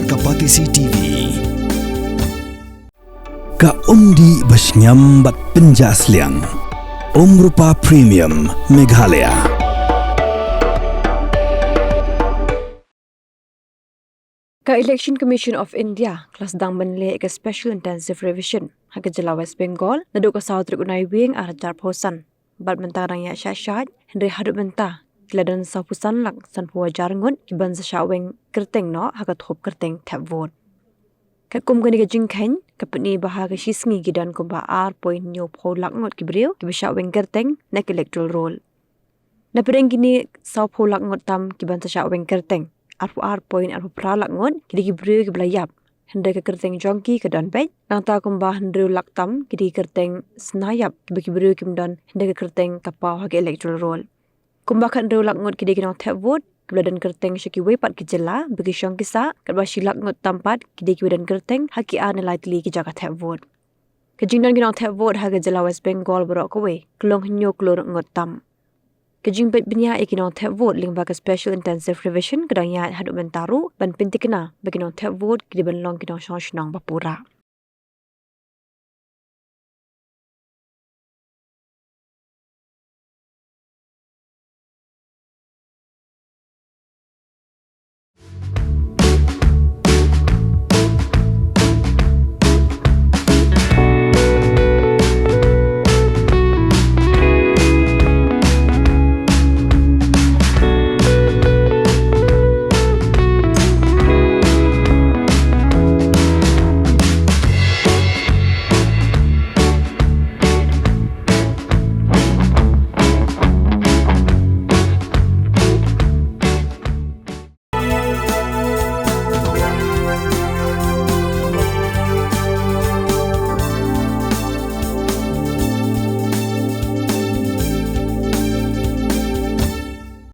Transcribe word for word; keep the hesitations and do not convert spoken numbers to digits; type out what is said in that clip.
Ka Patisi T V. Ka umdih ba shngiam bad pynjah sliang. Umrupa Premium Meghalaya. Ka Election Commission of India ka la sdang ban leh ka Special Intensive Revision ha ka jylla West Bengal naduh ka saw tarik u Naiwieng ar hajar arphew san. Bad mynta ka dang ïaid shah shah, hynrei haduh mynta ki la don sawphew san lak sanphew hajar ngut ki ban sa shah weng kyrteng noh ha ka thup kyrteng thep vote. Katkum kane ka jingkheiñ, ka pyni ba ha ka shi sngi ki don kumba ar point hynñiewphew lak ngut ki briew kiba shah weng kyrteng na ka electoral roll. Na pdeng kine, sawphew lak ngut tam ki ban sa shah weng kyrteng, arphew ar point arphew phra lak ngut ki dei ki briew kiba la ïap, hynrei ka kyrteng jong ki ka don beit. Nangta kumba hynriew lak tam ki dei ki kyrteng sna ïap, kiba ki briew kim don hynrei ka kyrteng ka paw ha ka electoral roll. Kumba khathynriew lak ngut ki dei ki nongthep vote kiba la don kyrteng sha kiwei pat ki jylla ba ki shong ki sah, katba shi lak ngut tam pat ki dei kiba don kyrteng ha ki ar ne lai tylli ki jaka thep vote. Ka jingdon ki nongthep vote ha ka jylla West Bengal baroh kawei ka long hynñiew klur ngut tam. Ka jingpeit bniah ïa ki nongthep vote lyngba ka Special Intensive Revision ka dang ïaid haduh mynta ruh ban pynthikna ba ki nongthep vote ki dei ban long ki nongshong shnong ba pura.